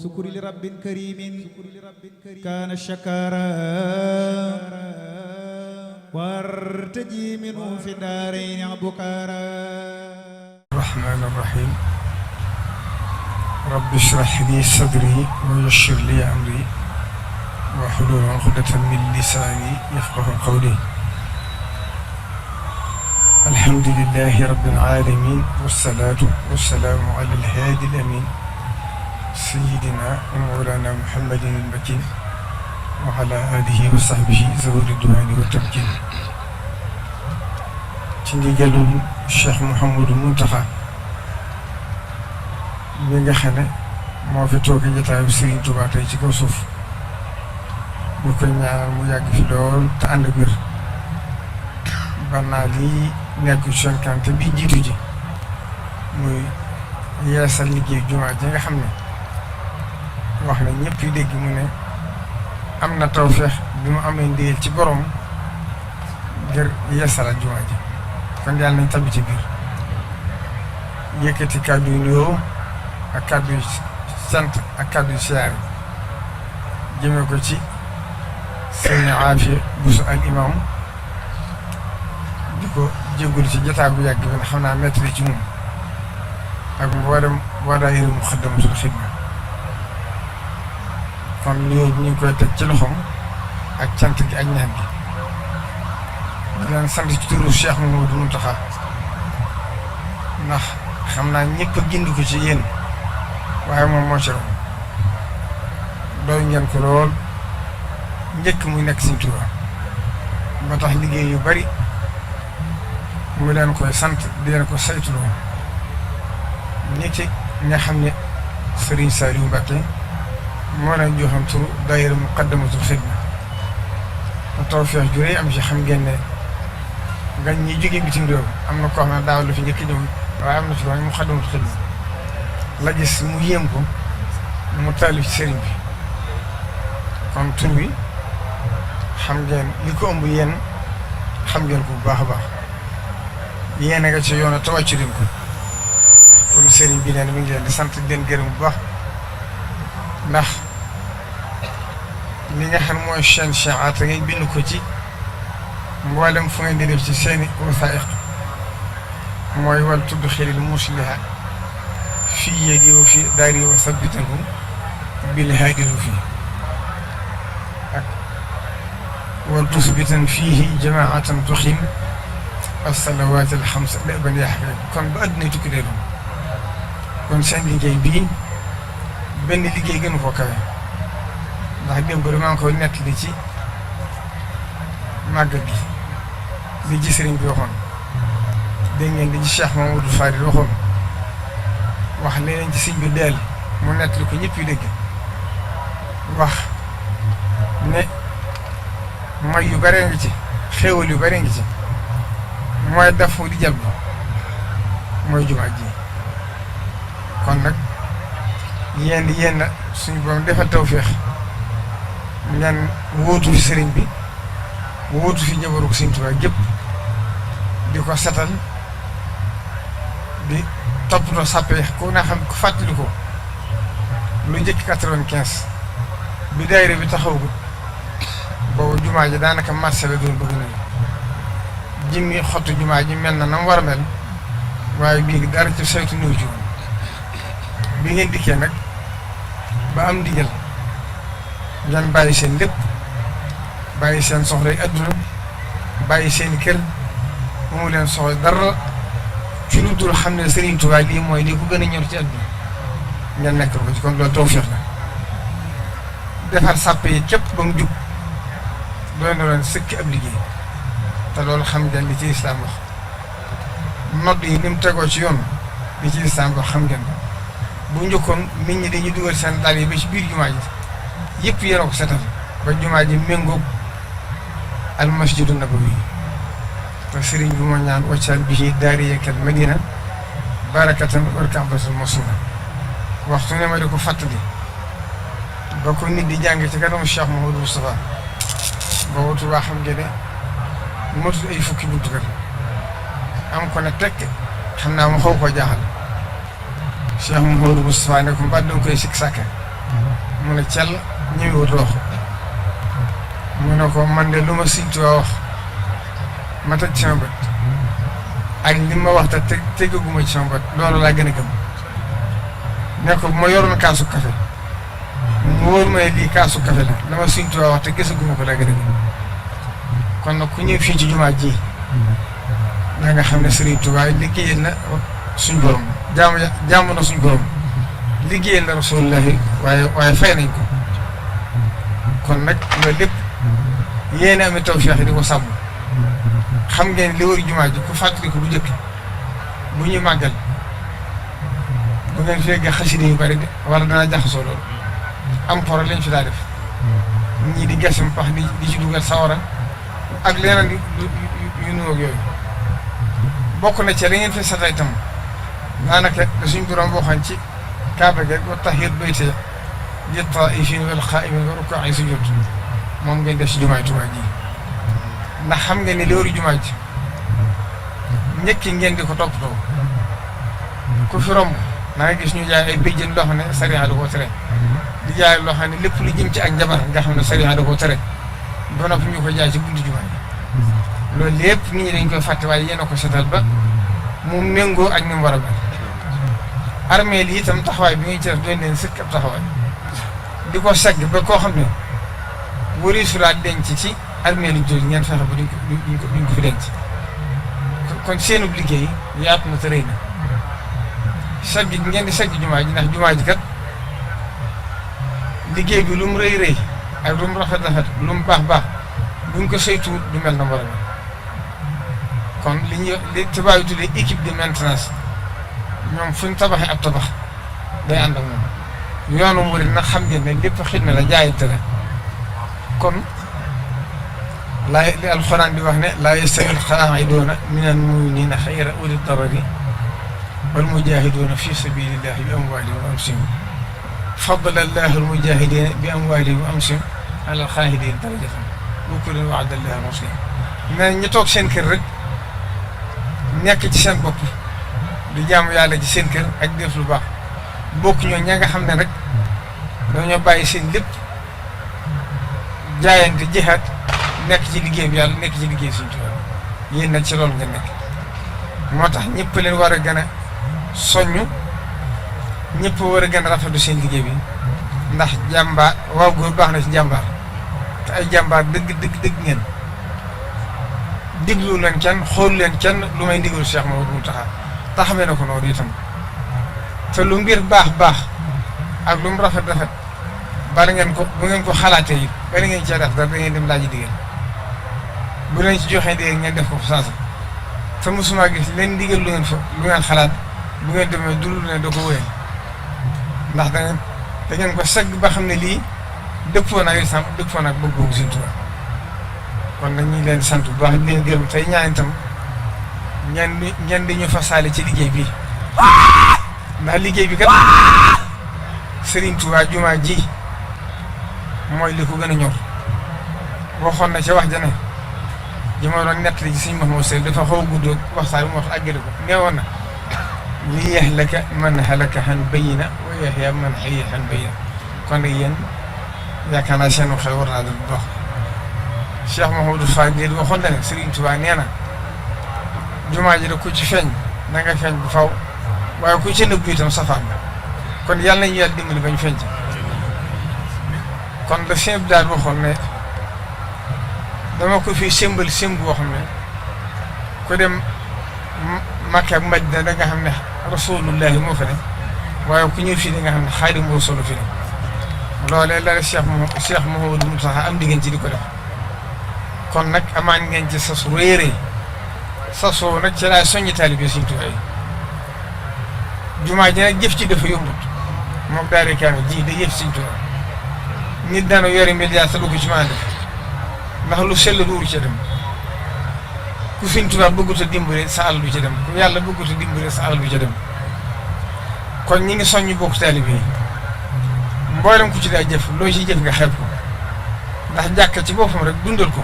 سكر لرب كريم كان شكارا وارتجي منه في الدارين بكارا. الرحمن الرحيم رب اشرح لي صدري ويسر لي أمري واحلل عقدة من لساني يفقه قولي. الحمد لله رب العالمين والصلاة والسلام على الهادي الأمين سيدنا ومولانا محمد المكين وعلى آله وصحبه ذوي الرضوان والتمكين. ci ndigalul Cheikh Mouhamadou Mountakha mi nga xam ne moo fi toog jotaayu Serigne Touba tey ci kaw suuf ñu koy ñaanal mu yàgg fi lool te ànd ak wér ba naa lii nekk seen kante bi jiitu ji muy yeesal liggéey jumaa ji nga xam ne wax na ñëpp yi dégg mu ne am na tawfeex bi mu amee ndigal ci borom ngir yeesalaat jumaa ji kon yàlla nañ tabbi ci biir yëkkati kàddu yu nuyoo ak kàddu yu sant ak kàddu yu siyaare jëmee ko ci sëñ Aafiya Buso al imam di ko jéggul ci jotaay bu yàgg bi nga xam naa metti ci moom ak mboolem daayira Muxaddamatul Xidma kon nuyoo bi ñu ngi koy teg ci loxoom ak cant gi ak ñaan gi di leen sant ci turu Cheikh Mouhamadou Mountakha ndax xam naa ñëpp a gind ko ci yéen waaye moom moo ci raw doy ngeen ko lool njëkk muy nekk Sëriñ Tuubaa ba tax liggéey yu bari mu leen koy sant di leen ko saytuloo ñi ci nga xam ne Serigne Saliou Mbacké moo leen joxoon turu daayira Muqaddamatul Xidma te tawfeex ju rëy am ci xam ngeen ne gan ñi jóge bitim réew am na koo xam ne daaw la fi njëkk ñëw waaye am na ci wàllu Muqaddamatul Xidma la gis mu yéem ko mu taalif ci sëriñ bi kon tur bi xam ngeen li ko ëmb yéen xam ngeen ko bu baax a baax yéen a nga ci yoon a tawàccu leen ko kon sëriñ bi neen mi ngi leen di sant di leen gërëm bu baax ndax li nga xam mooy chaîne Chi'at ngay bind ko ci mboolem fu ngeen di def ci seeni wasaa'iq mooy wal tudd xelil musliha fii yadi wa fii daari wa sabbitahu bil haadiru fii ak wal tusbitan fiihi jamaatan tuxim as-salawaat al-xamsa daban yaxya kon ba àddina tukki dee doon kon seen liggéey bii benn liggéey gënu ko kawe ndax démb maa ngi koy nettali ci màggal gi li ci sëriñ bi waxoon dégg ngeen di ci Cheikh Mamadou Fadil waxoon wax leneen ci sëriñ bi deel mu nettali ko ñëpp yu dégg wax ne may yu bare ngi ci xéewal yu bare ngi ci mooy dafu di jàll mooy jumaa ji kon nag yéen suñu borom defal tawféex ngeen wóotu fi sëriñ bi wóotu fi njaboru ko Sëriñ Tuubaa gépp di ko setal di toppatoo sàppe ko nga xam ko fàttali ko lu njëkk 95 bi daayira bi taxawagut boobu jumaa ji daanaka marché la doon bëgg nañu jimmi xottu jumaa ji mel na nam war a mel waaye bii dara ci saytu néew ci woon bi ngeen dikkee nag ba am ndigal ngeen bàyyi seen lépp bàyyi seen soxla yi adduna bàyyi seen kër moomu leen soxla dara ci lu dul xam ne Serigne Touba lii mooy lii ko gën a ñor ci adduna ngeen nekk ko ci kon loolu tawfeex la defar sàppe yi képp ba mu jub doy na leen sëkki ab liggéey te loolu xam ngeen li ci lislaam wax nodd yi ni mu tegoo ci yoon li ci lislaam wax xam ngeen bu njëkkoon nit ñi dañuy dugal seen dàll yi ba ci biir jumaa ji yëpp yéen a ko setal ba jumaa ji méngoog al masjidu nabawi te sëriñ bi ma ñaan waccal bi daariyakal madina barakatan wal ka'batul masuna waxtu ne ma di ko fàttali ba ko nit di jàng ci kanamu Cheikh Mouhamadou Moustapha boobu Tuubaa xam ngeen ne motul ay fukki buntu kër am ko ne tekk xam naa mu xaw koo jaaxal Cheikh Mouhamadou Moustapha ne ko mbaa danga koy sikk sàkka mu ne cell ñëwut wax mu ne ko man de lu ma Sëriñ Tuubaa wax ma teg ci sama bët ak li ma wax te tegaguma ci sama bët loolu laa gën a gëm ne ko bu ma yoroon kaasu café mu wóor ma ne lii kaasu café la ma Sëriñ Tuubaa wax te gisaguma ko laa gën a gëm kon nag ku ñëw fii ci jumaa ji da nga xam ne Sëriñ Tuubaa liggéeyal na suñ borom jaamu na suñ borom liggéeyal na Rasulullaahi waaye fay nañ ko kon nag loolu lépp yéen a amee tawfeex di ko sàmm xam ngeen li wër jumaa ji ku fàttaliku bu njëkk bu ñuy màggal bu ngeen fekkee xasida yu bari de wala dana jaxasoo loolu am poro lañ fi daa def ñii di gasam pax di ci dugal sawara ak leneen yu nuyoog yooyu bokk na ci la ngeen fi satay itam daanaka suñ borom boo xam ci kaaba gi wa tahhir baytiya lit-taa'ifiina wal qaa'imiina wa rukaa'i sujuud moom ngeen def si jumaay Tuubaa ji ndax xam nga ni li wër jumaa ji njëkk ngeen di ko toppatoo ku fi romb na nga gis ñu jaay ay béjjën loo xam ne sariya da koo tere di jaay loo xam ne lépp lu jëm ci ak njabar nga xam ne sariya da koo tere ba noppi ñu ko jaay ci buntu jumaa ji loolu lépp nit ñi dañ koy fàtte waaye yéen a ko setal ba mu méngoo ak ni mu war a mel armée li itam taxawaay bi ngay ci def doon leen sëkk ab taxawaay di ko segg ba koo xam ne wari su laa denc ci armée liñ jooju ngeen fexe ba duñ ko fi denc kon seenub liggéey yaatu na te rëy na segg ngeen di segg jumaa ji ndax jumaa ji kat liggéey bi lu mu rëy rëy ak lu mu rafet rafet lu mu baax baax buñ ko saytuwut du mel na war a mel kon li tubaab yi tuddee équipe de maintenance ñoom fu ñu tabaxee ab tabax day ànd ak moom yoonu murid nag xam ngeen ne lépp xidma la jaayante la kon li alxuraan di wax ne laa yastawi al-qaa'iduuna mina al-mu'miniina xayra uli darari wal mujaahiduuna fi sabiilillaahi bi amwaalihim wa anfusihim faddala allaahu al-mujaahidiina bi amwaalihim wa anfusihim ala al-qaa'idiina darajatan wa kullan wa'ada allaahu al-husnaa mais ñu toog seen kër rek nekk ci seen bopp di jaamu yàlla ci seen kër ak def lu baax bokk ñoo ña nga xam ne rek dañoo bàyyi seen lépp jaayante jihaad nekk ci liggéey bi yàlla nekk ci liggéey Sëriñ Tuubaa yéen nag ci loolu nga nekk moo tax ñëpp leen war a gën a soññ ñëpp war a gën a rafetlu seen liggéey bi ndax jàmbaar waaw góor baax na ci jàmbaar te ay jàmbaar dëgg ngeen diglu leen kenn xool leen kenn lu may ndigalu Cheikh Mouhamadou Mountakha taxamee na ko noonu itam te lu mbir baax ak lu mu rafet bari ngeen ko bu ngeen ko xalaatee it bari ngeen cee def dara da ngeen dem laaj digal bu leen ci joxee digal ngeen def ko fa saasa te mosuma gis leen digal lu ngeen xalaat bu ngeen demee dul ne da ko wéyal ndax da ngeen ko segg ba xam ne lii dëppoo nag islam dëppoo nag bëgg-bëggu Sëriñ Tuubaa kon nag ñu ngi leen di sant bu baax di leen gërëm tey ñaan itam ngeen di ñu fasaale ci liggéey bi ndax liggéey bi kat Sëriñ Tuubaa jumaa ji mooy li ko gën a ñor waxoon na ca wax ja ne ji ma doon nettali ci Sëriñ Mahmoud Sall dafa xaw a gudd waxtaan bi mu wax àggale ko nee woon na li yahlaka man halaka an bayyina wa yahya man hayya an bayyina kon nag yéen yaakaar naa seen xel war naa doon dox Cheikh Mouhamadou Fadil waxoon na ne Sëriñ Tuubaa nee na jumaa ji da ku ci feeñ na nga feeñ bu faw waaye ku ci nëbbu itam safaan kon yàlla nañu yàlla dimbali bañ feeñ ci kon da sëñ bi daal waxoon ne dama ko fi symbole boo xam ne ku dem Makka ak Madina da nga xam ne rasulullahi moo fa ne waaye ku ñëw fii da nga xam ne Xaadimu Rasuul fi ne loolee la Cheikh Mouhamadou Mountakha am diggante ci di ko def kon nag amaan ngeen ci sas réeré sasoo nag ci laay soññi taalibe Sëriñ Tuubaa yi jumaa ji nag jëf ci dafa yombut moom daare kaame ji da yëf Sëriñ Tuubaa nit daana yori milliard te du ko ci mën a def ndax lu sell duuru ca dem ku Sëriñ Tuubaa bëggut a dimbale sa àll du ca dem ku yàlla bëggut a dimbale sa àll du ca dem kon ñi ngi soññu bokk taalibe yi mboolem ku ci daa jëf loo ci jëf nga xeeb ko ndax jàkka ci boppam rek dundal ko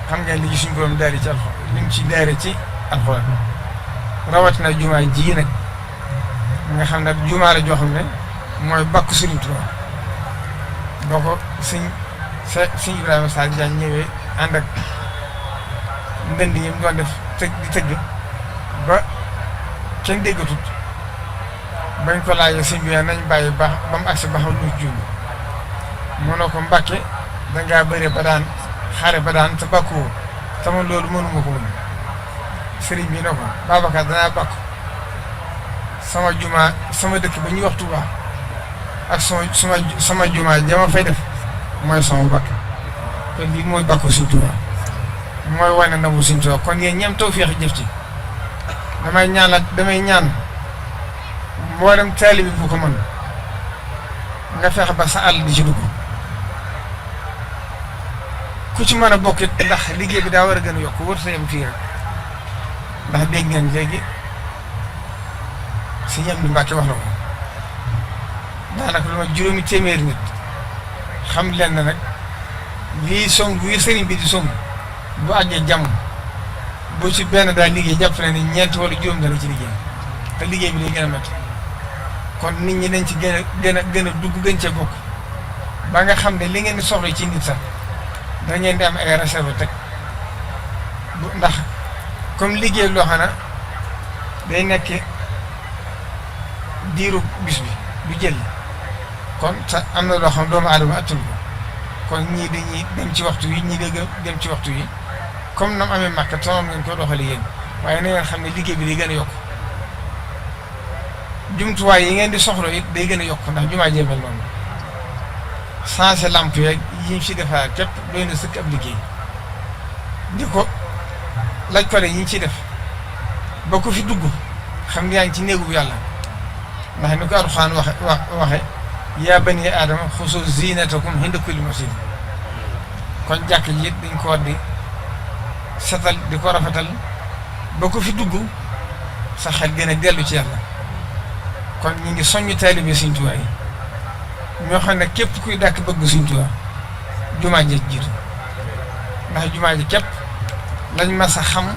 xam ngeen li suñu borom daari ci alxuraan li mu ci daare ci alxuraan rawatina jumaa ji nag nga xam ne jumaa la joo xam ne mooy bàkku Sëriñ Tuubaa boo ko sëñ Ibrahima Sarr Diagne ñëwee ànd ak ndënd yi mu doon def di tëgg ba kenn déggatut bañ ko laajee sëñ bi nañ bàyyi ba mu agsi ba xam lu juum mu ne ko Mbàkke dangaa bëre ba daan xare ba daan te bàkkuwoo te man loolu mënuma ko mën sëriñ bi ne ko Babacar danaa bàkku sama jumaa sama dëkk ba ñuy wax Touba ak sama jumaa jama fay def mooy sama bàkk kon lii mooy bàkku Sëriñ Tuubaa mooy wane na bu Sëriñ Tuubaa kon yéen ñam tawfeex jëf ci damay ñaan mboolem taalibe bu ko mën nga fexe ba sa àll di ci dugg ku ci mën a bokk it ndax liggéey bi daa war a gën a yokk wër sa yem fii rek ndax dégg ngeen léegi si ñam di Mbàkke wax na ko daanaka lu ma juróomi téeméeri nit xam leen na nag lii song wi sëriñ bi di song bu àggee jàmm bu ci benn daal liggéey jàpp na ni ñeent wala juróom dana ci liggéey te liggéey bi day gën a métti kon nit ñi dañ ci gën a dugg gën cee bokk ba nga xam ne li ngeen di soxla ci nit sax da ngeen di am ay réserve teg ndax comme liggéey loo xam ne day nekk diiru bis bi du jël kon sa am na loo xam doomu aadama attul ko kon ñii dañuy dem ci waxtu yi ñii dégg dem ci waxtu yi comme nam amee màkk tonoon ngeen ko doxale yéen waaye na ngeen xam ne liggéey bi day gën a yokk jumtuwaay yi ngeen di soxla it day gën a yokk ndax jumaa jéemel noonu changé lamp yeeg yi ñu ci defaat képp doy na sëkk ab liggéey di ko laaj ko de ñi ciy def ba ko fi dugg xam nga yaa ngi ci néegu yàlla ndax ni ko Alxuraan waxe yaa bani aadama xuzu zinatakum inda kulli masjid kon jàkk ji dañ ko war di setal di ko rafetal ba ko fi dugg sa xel gën a dellu ci yàlla kon ñu ngi soññu taalibe Sëriñ Tuubaa yi ñoo xam ne képp kuy dàkk bëgg Sëriñ Tuubaa jumaa ji jiitu ndax jumaa ji képp lañ mas a xam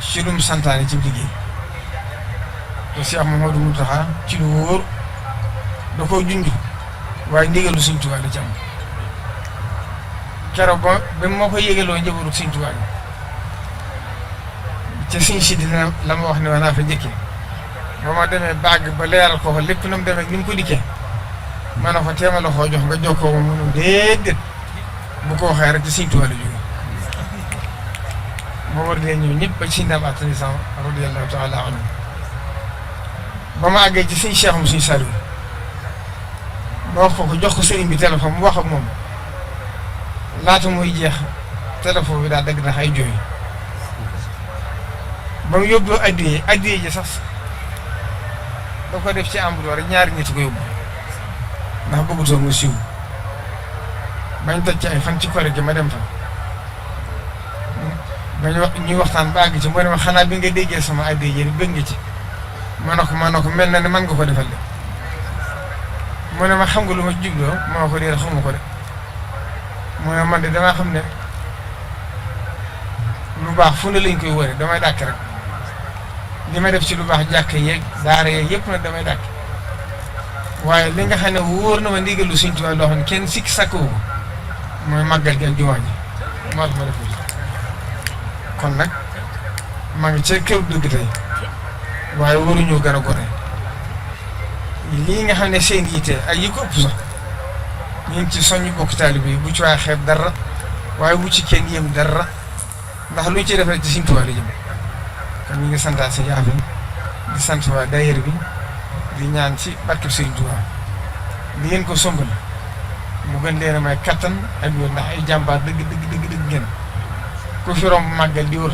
ci lu mu santaane ci liggéey te Cheikh Mouhamadou Mountakha ci lu wóor da koo junj waaye ndigalu Sëriñ Tuubaa la ci am keroog ba moo ko yégaloo njëbaru Sëriñ Tuubaa ca Sëriñ Sidi la ma wax ne waa naa fa njëkkee ba ma demee bàgg ba leeral ko lépp na mu demee ni mu ko dikkee ma ne ko teema la koo jox nga jokkoo ko mënu déedéet bu ko waxee rek ci Sëriñ Tuubaa la jóge moo war dee ñëw ñëpp ba ci ndam atanisan radiyallahu taala anhu ba ma àggee ci Sëriñ Cheikh mu Sëriñ Saliou ba wax ko jox ko sëriñ bi téléphone mu wax ak moom laata muy jeex téléphone bi daa dagg ndax ay jooy ba mu yóbbu addiyee ji sax da ko def ci ambulo rek ñaari nit ko yóbbu ndax bëggutoon mu siiw bañ toj ci ay fan ci kore gi ma dem fa ñuy waxtaan ba àgg ci mu ne ma xanaa bi nga déggee sama addiyee ji bëgg nga ci ma ne ko mel na ne man nga ko defal de mu ne ma xam nga lu ma jubloo moo ko déer xamu ko de mu ne man de damaa xam ne lu baax fu ne lañ koy wëre damay dàkk rek li ma def ci lu baax jàkk yeeg daara yeeg yëpp nag damay dàkk waaye li nga xam ne wóor na ma ndigalu Sëriñ Tuubaa loo xam ne kenn sikki sakkoo ko mooy màggal gi ak jumaa ji moo tax ma def kon nag maa ngi ca kër dëgg tey waaye waruñoo gën a gore lii nga xam ne seen yitte ak yi ko ëpp sax ñu ngi ci soññ bokk taalibe bi bu ci waay xeeb dara waaye bu ci kenn yëm dara ndax luñ ci def rek ci Sëriñ Tuubaa la jëm kon ñu ngi santaat si yaafe di sant waa daayira bi di ñaan ci barkeb Sëriñ Tuubaa di ngeen ko sombal mu gën leen a may kattan ak wér ndax ay jàmbaar dëgg ngeen ku fi romb màggal di wër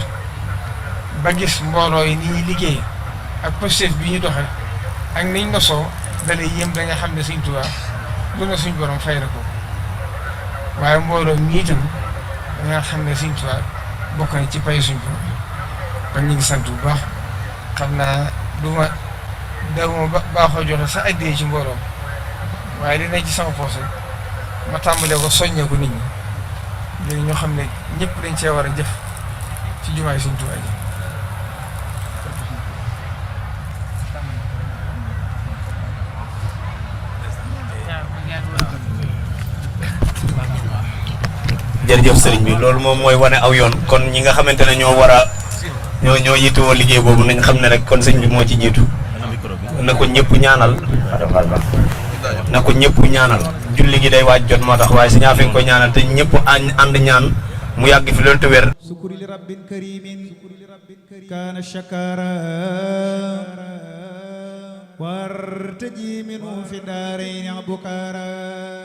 ba gis mbooloo yi ni ñuy liggéey ak posture bi ñu doxee ak niñ nosoo dalay yéem da nga xam ne Sëriñ Tuubaa lu na suñ borom fay na ko waaye mbooloo mi itam da nga xam ne Sëriñ Tuubaa bokk na ci pay suñ borom kon ñu ngi sant bu baax xam naa dawuma baaxoo joxe sa addiyee ci mbooloo waaye dina ci sama poos ma tàmbalee ko soññee ko nit ñi léegi ñoo xam ne ñëpp dañ cee war a jëf ci jumaay Sëriñ Tuubaa ji jërëjëf sëriñ bi loolu moom mooy wane aw yoon kon ñi nga xamante ne ñoo war a ñoo yittewoo liggéey boobu nañ xam ne rek kon sëñ bi moo ci jiitu na ko ñëpp ñaanal na ko ñëpp ñaanal julli gi day waaj jot moo tax waaye si ñaa fi nga koy ñaanal te ñëpp ànd ñaan mu yàgg fi loolu te wér sukuri li rabbin karimin kaana shakara wartaji minu fi daarayni bukara